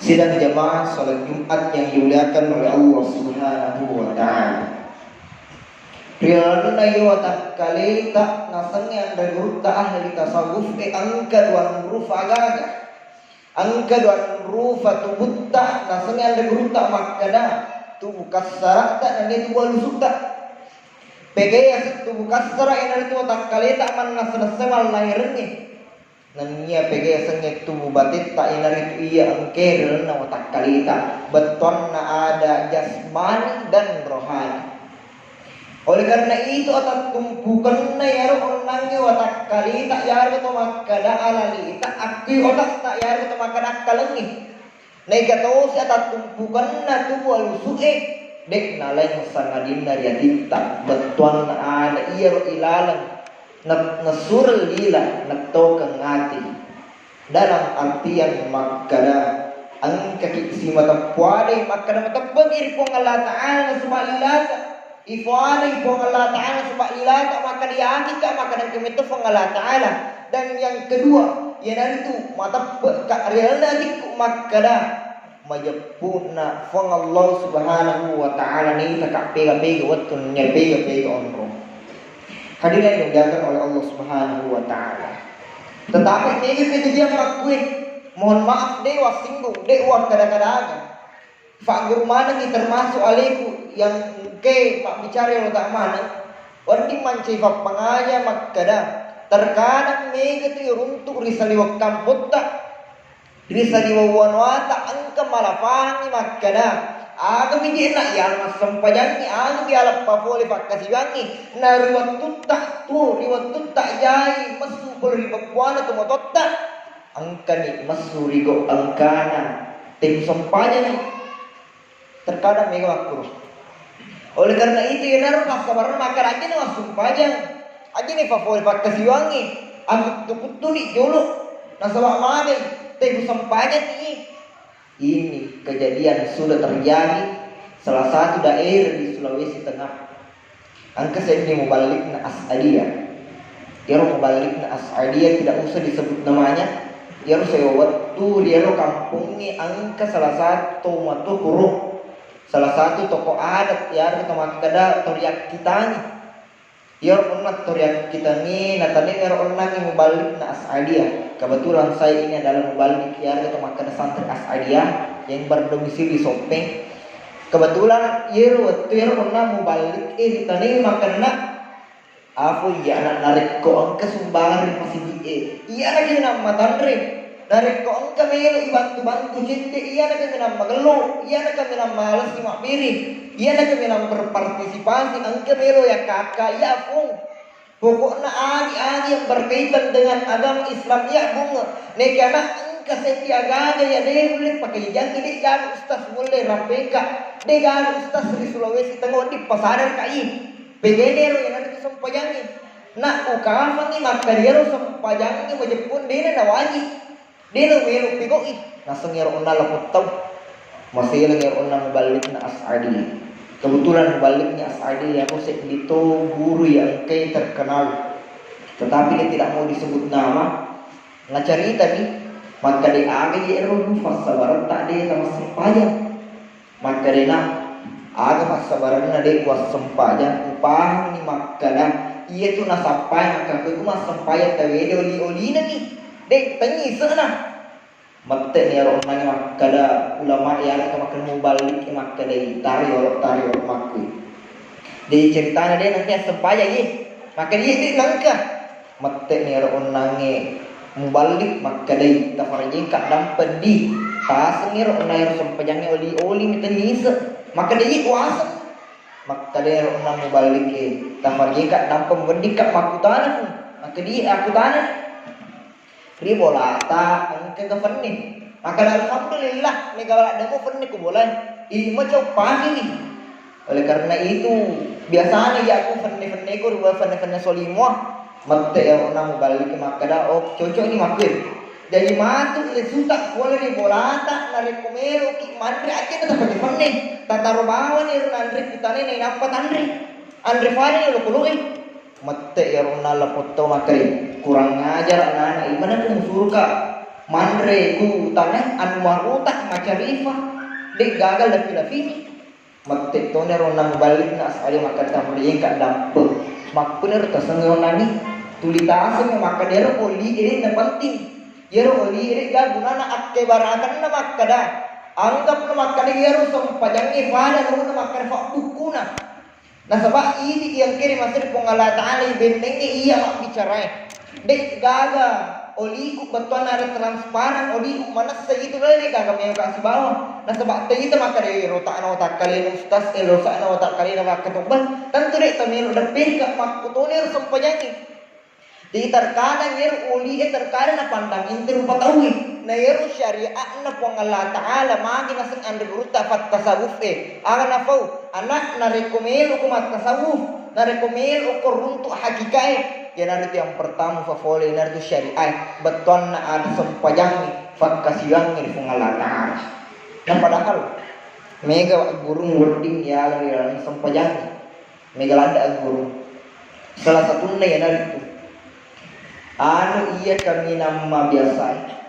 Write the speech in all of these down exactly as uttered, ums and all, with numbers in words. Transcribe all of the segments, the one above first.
Sidang jamaah salat Jumat yang dimuliakan oleh Allah Subhanahu wa Ta'ala. Ri lalenna iya watakkaleta nasengnge anre gurutta ahli tasawuf, e, engka dua rufa agaga. Engka dua rufa tubutta nasengnge anre gurutta makkeda tubu kassara'ta nennia tubu alusutta. Pegaya tubu kassara iyanaritu watakkaleta mannassa-nassa mallahirengnge. Nennia pega yasengnge tubu batetta iyanaritu iya engkae ri lalenna watakkaleta, bettuanna ada jasmani dan rohani. Oleh karena itu, atattumpukenna iyaro onnangnge watakkaleta, iyaro to makkeda alaleta, akkui otakta, iyaro to makkeda akkalengnge. Naega tosi atattumpukenna tubu alusu'e, de' nalaing sangadinna ri atitta, bettuanna ada iyaro ilaleng na-, nassureng lila, nattokeng ati. Dalam artian makkeda, engkaki simata puadai makkeda mateppe'ki ri Puang Allah Ta'ala nasaba lilata. Ifuadai Puang Allah Ta'ala nasaba lilata, makkeda yakitta makkeda engka metto Puang Allah Ta'ala. Dan yang kedua, iyanaritu mateppe'ka ri lalenna atikku makkeda majeppu'na Puang Allah Subhanahu wa Ta'ala naitaka pega-pega wettu nennia pega-pega onrong. Hadirin yang dimuliakan oleh Allah Subhanahu wa Ta'ala. Tetapi mega kejadian makkue, mohon maaf, de' wassinggung, de' wakkada-kadaga. Fagguru manengngi termasuk aleku yang engkae mabbicara ero ta maneng, wedding mancaji pappangaja makkeda, terkadang mega tu iruntuk ri saliweng kampotta, ri saliweng wanuata engka mala pahangngi makkeda, aga mi je'na yala massempajangngi, aga mi yala papole pakkasiwiangngi, na ri wettutta tu, ri wettutta jai messu pole ri bekkuana tomatoatta, engkani messu ri gau engkana, te musempajangngi. Terkadang mega makkuro. Oleh karena itu, iyanaro passabarenna makkeda ajjani wassumpajang, ajjani papole pakkasiwiangngi, akuttu-kuttuni jolo, nasaba magai, te musempajanni. Ini kejadian sudah terjadi salah satu daerah di Sulawesi Tengah. Engka seddi muballigna As'adiyah. Iyaro muballigna As'adiyah tidak usah disebut namanya. Iyaro sewwa wettu ri ero kampongnge engka salah satu tomatoa kuro, salah satu tokoh adat, iyaro to makkeda to riakkitangi. Iyaro onna to riakkitangi natanai ero onnangnge muballigna As'adiyah. Kebetulan saya ini adalah muballig, iyaro to makkeda santri As'adiyah yang berdomisili Soppeng. Kebetulan iyaro wettu iyaro onna muballig e ritanai makkeda, "Afu iya anak, narekko engka sumbangan ri masigi e, iyana kaminang matanre. Narekko engka melo ibantu-bantu cedde, iyana kaminang magello, iyana kaminang malessi mabbiring, iyana kaminang berpartisipasi, engka melo yakka-akka, iya Fung. Pokokna agi-agi yang berkaitan dengan agama Islam iya bunge. Nekiana engka seddi agaga iya de ulle pakajajiangngi, de gaga ustaz mulle rappeka, de gaga ustaz ri Sulawesi Tengah wedding pasadarka i." Pegene ro iyanaritu sempajangnge. Na ukafangngi makkeda iyaro sempajangnge majeppu dena nawaji. Dena melo pegau'i. Naseng iyaro onna lapong tau. Maseleng iyaro onna muballigna As'adi. Kebetulan muballigna As'adi iyaro seddi to guru iya engkae terkenal. Tetapi dia tidak mau disebut nama. Nacaritani, makkeda aga iyaro du fassabaretta de tamassempajang. Makkedana, aga fassabarenna de kuassempajang, upahanni makkeda, iyatu nasappai makkakkueku massempajang tawede oli-olinami, de tengngi ise'na. Mette'ni iyaro onnangnge makkeda ulama, iyaro to makkeda muballik makkedai, tari olo, tari olo makkui. Jadi ceritana de nengka assempajang ye. Makkeda ye de nengka. Mette'ni ero onnangnge muballik makkedai, "Tafarjengka dampeng di." Tasengngi ero onnang ero sempajangnge oli-oli mi tengngi ise. Makkeda ye kuaseng. Makkeda ero onnang muballikke, "Tafarjengka dampeng, weddikka makkutana." Makkeda ye akkutana. Ri bolata engkaga fenne? Makkeda, "Alhamdulillah, mega ladde mo fenne ku bolae. Ima cau pakewi." Oleh karena itu, biasana iya ku fenne-fenne ku ri fenne-fenne solimoa. Mette ero na muballik makkeda, "Oh, cocok ni makkue." Jadi matu le suta pole ri bolata, narekko meloki manre aja na tapake fenne. Tataro bawani ro nanre kutane nainappa tanre. Anre fani lo koloe. Mette iyaro onna lapong tau makkeda, "Kurang ajar anak-anak, imanako musuruka Manre ku tanai anu marota macarifah, de' gaga lafi-lafini. Mette toni ro nang balik na asale makkeda tamrieng ka dampe. Makkune ro taseng onani, tuli taseng makkeda ero oli ede na penting. Iyaro oli ede ga gunana akkebarakenna makkeda. Anggapna makkeda iyaro sempajangnge pada nuruna makkeda fabbukkuna. Nasaba idi iyangkeri maseri Puang Allah Ta'ala ibennengnge iya mabbicarae. De' gaga oliku bettuanna ada transparan, oliku manessa itu de' gaga melo ka sibawa. Nasaba tau ita makkeda, "Eh, rotakna watakkalena ustaz, eh, rotakna watakkalena makkatobba." Tentu de' tamelo deppeka makkutoni ro sempajangnge. Jadi terkadang iyaro oli e terkadang napandang ente rupa tauwe. Na iyaro syariatna Puang Allah Ta'ala magi naseng anre gurutta fattasawuf e. Aga nafau, anak narekko melo ko mattasawuf, narekko melo ko runtuk hakikae, iyanaritu yang pertama fafole iyanaritu syariat e. Bettuanna ada sempajangnge, fakkasiwiangnge ri Puang Allah Ta'ala. Na padahal mega gurung wedding yala ri laleng sempajangnge. Mega ladde agguru. Salah satunna iyanaritu anu iya kaminang mabiasae.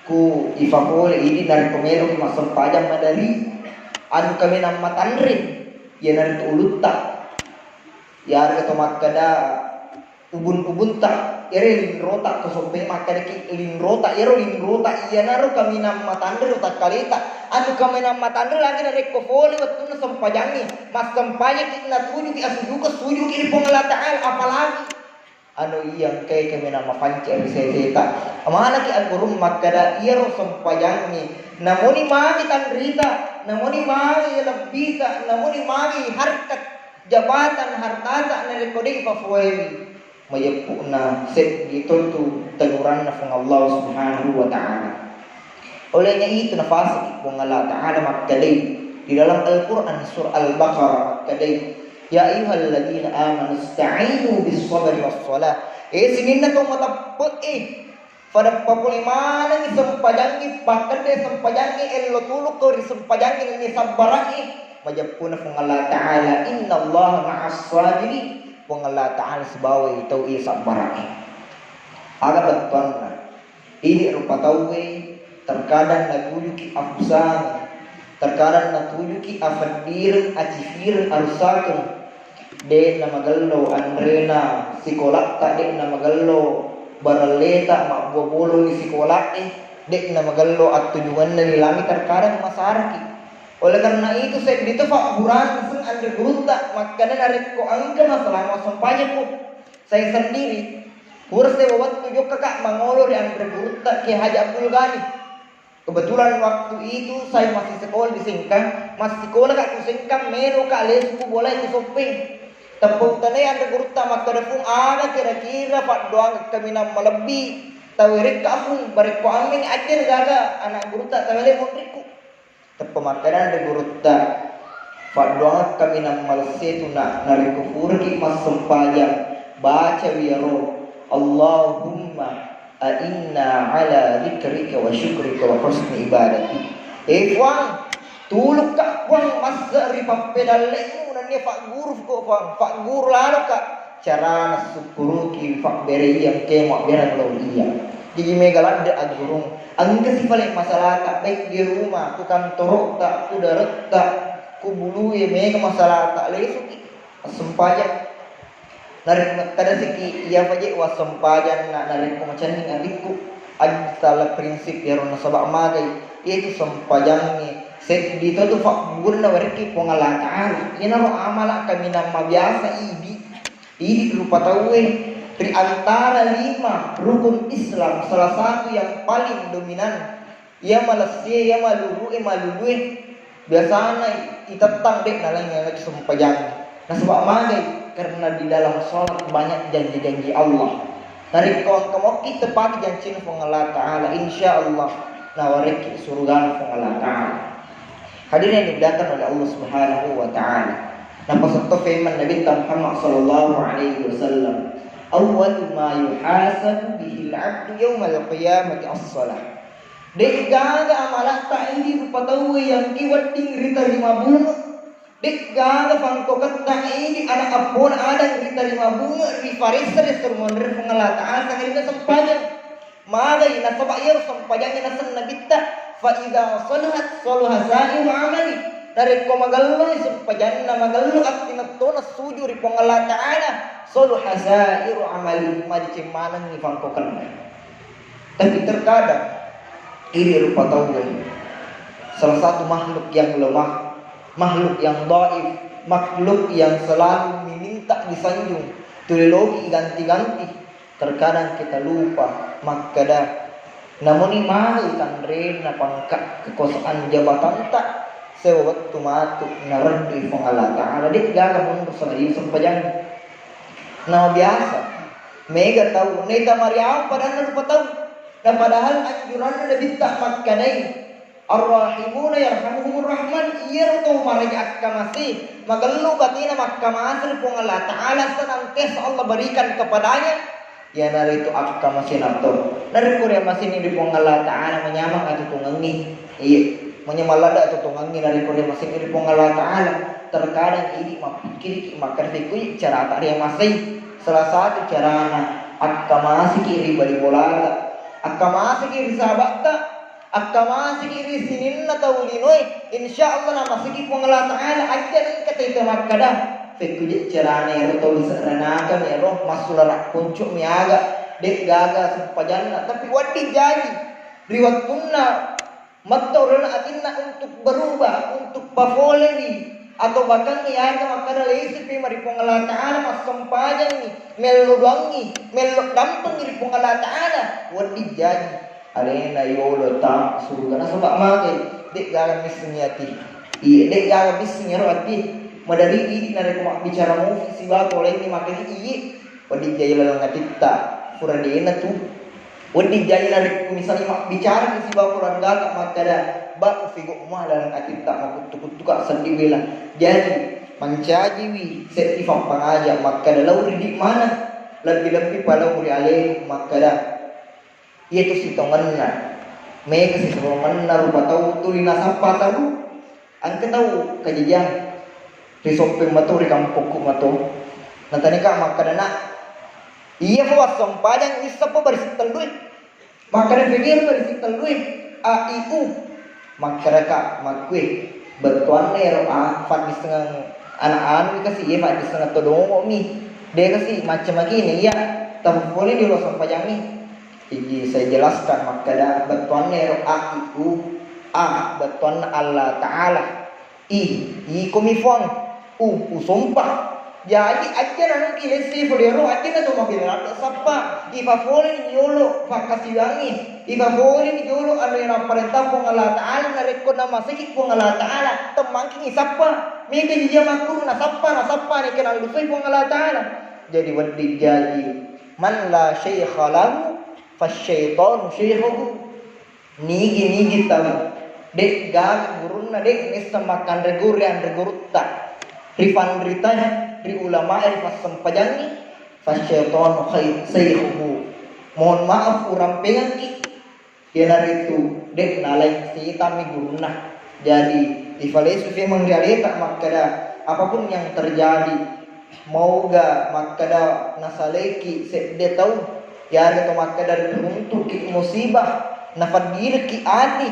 Ku ifafole idi narekko meloki massempajang madari. Anu kaminang matanre iyanaritu ulutta. Iyarega to makkeda ubun-ubunta, ere linrota, ko soppe makkedaki linrota, ero linrota iyanaro kaminang matanre ro takkaleta. Anu kaminang matanre lagi narekko fole wettunna sempajangnge, massempajaki natujuki asujukeng, sujuki ri Puang Allah Ta'ala, apalagi anu iya engkae kaminang mapanca ri seseta. Manaki aggurung makkeda iyaro sempajangnge namoni magi tanrita, namoni magi lebbita, namoni magi harkat, jabatan, hartata, narekko de' ifafoewi. Majeppu'na seddi to tu teguranna Puang Allah Subhanahu wa Ta'ala. Olehnya itu nafasiki Puang Allah Ta'ala makkedai di dalam Al-Quran surah Al-Baqarah makkedai, "Ya ayyuhalladzina amanu ista'inu bis sabri was salah." Eh sininna to mateppe'e, pada papole manengi sempajangngi, pakkedde sempajangngi, ello tulukko ri sempajangngi nenni sabbara'e. Majeppuna Puang Allah Ta'ala, "Innallaha ma'as sabirin." Puang Allah Ta'ala sibawai tau iya sabbara'e. Aga bettuanna? Idi rupa tauwe terkadang natujuki afusang, terkadang natujuki afeddireng, acifireng, arusakeng. De' namagello anrena sikolatta, de' namagello barelleta mabbua boloni sikola'e, de' namagello attujungenna ni langi, terkadang masaraki. Oleh karena itu, seddi to fabburana seng anre gurutta, makkeda narekko engka masalah massempajangko. Saya sendiri, pura sewa wettu jokkaka mangolo ri anre gurutta Kiai Haji Abdul Ghani. Kebetulan waktu itu saya masih sekolah di Sengkang, massikolaka ku Sengkang, meloka lesu ku bolae ku Soppeng. Teppa utanai anre gurutta makkeda, "Fung, aga kira-kira faddoangeng kaminang malebbi tawerekka, Fung, barekko ammengngi ajjana gaga anak gurutta tawele monrikku." Teppa makkeda anre gurutta, "Faddoangeng kaminang malesse tu, Nak, narekko puraki massempajang, bacawi iyaro, Allahumma a'inna ala dzikrika wa syukrika wa husni ibadati." Eh, Puang, tulukka, Puang, masse ri pappedalle'mu nennia fagguru ko, Puang, fagguru laloka carana sukkuruki fabbereiyang kemo abbereng lao iya. Jaji mega ladde aggurung. Engka sifale masalahta, baik di rumah, ku kantoro'ta, ku dare'ta, ku bulue, mega masalahta, lesuki. Assempajang. Narekko makkadasiki, iya faje wassempajang na narekko macenning adikku, ajtala prinsip iyaro nasaba magai, iyatu sempajangnge seddi to tu fabbunna warekki Puang Allah Ta'ala. Iyanaro amala kaminang mabiasa idi, idi rupa tauwe ri antara lima rukun Islam, salah satu yang paling dominan. Iya malessie, iya malulu'e, malulu'e, biasana itettang de' nalaingi sempajang. Nasaba magai? Karena di dalam sholat banyak janji-janji Allah. Narekko engka mokki tepati jancina Puang Allah Ta'ala, insya Allah nawarekki surgana Puang Allah Ta'ala. Hadirin yang dimuliakan oleh Allah Subhanahu wa Ta'ala. Napasetto firman Nabi Muhammad sallallahu alaihi wasallam, "Awwalu ma yuhasabu bihil abdu yaumal qiyamati as-salah." De'gaga amalatta idi rupa tauwe yangki wedding ritarima bunge. De'gaga fangkoketta idi anak appona Adam ritarima bunge, rifaressa ri esso ri monri Puang Allah Ta'ala, sangadinna sempajang. Magai nasaba iyaro sempajangnge naseng Nabitta, "Fa idza saluhat saluha sa'iru amali." Narekko magelloi sempajanna, magello attinettona suju ri Puang Allah Ta'ala, saluha sa'iru amali, madeceng manengngi fangkokenna. Tapi terkadang iri rupa tauwe, salah satu makhluk yang lemah, makhluk yang dhaif, makhluk yang selalu meminta disanjung, tuli loki iganti-ganti. Terkadang kita lupa makkeda, namuni magi tanrena pangka kekuasaan jabatanta, sewa wettu matu nareddui Puang Allah Ta'ala, de'gaga munru sangadi sempajang. Nah, biasa mega tau neta mariawa padanna rupa tau. Nah, padahal anjuranna Nabitta makkedai, "Ar-rahimuna yarhamuhumur rahman." Iyaro tau maraja akkamase, magello batena makkamase ri Puang Allah Ta'ala, senantiasa Allah berikan kepadanya, iyanaritu akkamasena to. Narekko riamaseni ri Puang Allah Ta'ala, manyameng atutungengngi. Iya, manyameng ladde atutungengngi narekko riamaseni ri Puang Allah Ta'ala. Terkadang idi mappikkiriki makkeda, "Fekkuji carata riamasei?" Salah satu carana, akkamaseki ri bali bolata, akkamaseki ri sahabatta, akkamaseki ri sininna tau linoe, insya Allah namaseki Puang Allah Ta'ala. Ajja engka tette makkeda, "Fekkuji carana ero tau lise'renakeng ero, massulara ponco'mi aga, de'gaga sempajanna." Tapi wedding jaji ri wettunna metto ri laleng atinna untuk berubah, untuk pafolewi, atau bahkan iyaga makkeda lesupi mari Puang Allah Ta'ala, massempajangngi, mello doangngi, mello dampengngi ri Puang Allah Ta'ala, wedding jaji alena yolo ta suruga. Nasaba magai, de'gaga missengngi ati. Iya, de'gaga missengngi ero ati. Madari idi narekko mabbicara mufi sibawa tau laingnge makkeda, iya, wedding jaji laleng atitta, pura de'na tu. Wedding jaji narekko misalnya mabbicara sibawa keluargata makkeda, "Ba, ufigau mua laleng atitta, makuttu-kuttuka seddi bela." Jadi, mancajiwi seddi fappangaja makkeda, "Lau ridi maneng, lebbi-lebbi pa lau ri alemu makkeda." Iyatu sitongenna, mega sitongenna rupa tau tuli nasappa tau. Engka tau kajajang ri Soppeng mato, ri kampokku mato. Nataneka makkeda, "Nak, iya fa wassempajang issappa barisi tellue?" Makkeda, "Fegero barisi tellue?" "A, i, u." Makkedaka makkue, "Bettuanna ero a, faddissengeng ana anu kasi, iye faddissengeng todongo'mi. De kasi macca makini iya, tapole di lo sempajangngi." Iji saya jelaskan makkeda, bettuanna ero a, i, u. A, bettuanna Allah Ta'ala. I, ikomi Fuang. U, usompa. Jaji, ajja nanengki lesse folero, ajja na to mabela ladde sappa. Ifa fole ni yolo fakkasiwiangngi. Ifa fole ni yolo anu yang napparentah Puang Allah Ta'ala, narekko namaseki Puang Allah Ta'ala, temmangking isappa. Mega jija makkuru nasappa, nasappa ni kenal lusoi Puang Allah Ta'ala. Jadi wedding jaji. Man la syaikha lahu, fasyaitanu syaikhuhu. Nigi-nigi tau, de'gaga gurunna, de' naisseng makkanre guru, anre gurutta, ri fanritae, ri ulamae, ri fassempajangngi, fasyaitanu khai-, saikhuhu. Mohon maaf, urampengengki, iyanaritu de' nalai, setammi gurunna. Jadi, ifalesu memeng ri aleta makkeda, apapun yang terjadi, mauga makkeda nasalaiki sedde tau, yarega to makkeda reruntuki musibah, nafaddiriki ati,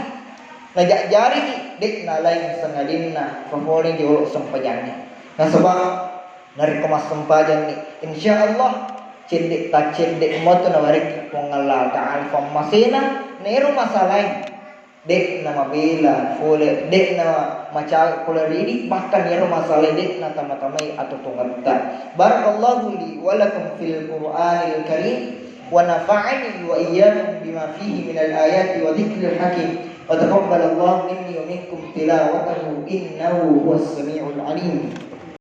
najajjariki, de' nalai sangadinna fafole jolo sempajangnge. Nasaba narekko massempajanni, insya Allah cedde' taccedde' moto nawarekki Puang Allah Ta'ala fammasena, nero masalae. De'na mabela fole, de'na macawe pole ridi, bahkan iyaro masalae de'na tama-tamai atotongetta. Barakallahu li wa lakum fil Qur'anil Karim, wa nafa'ani wa iyyakum bima fihi minal ayati wa dzikril hakim, wa taqabbalallahu minni wa minkum tilawatahu, innahu huwas samiul alim.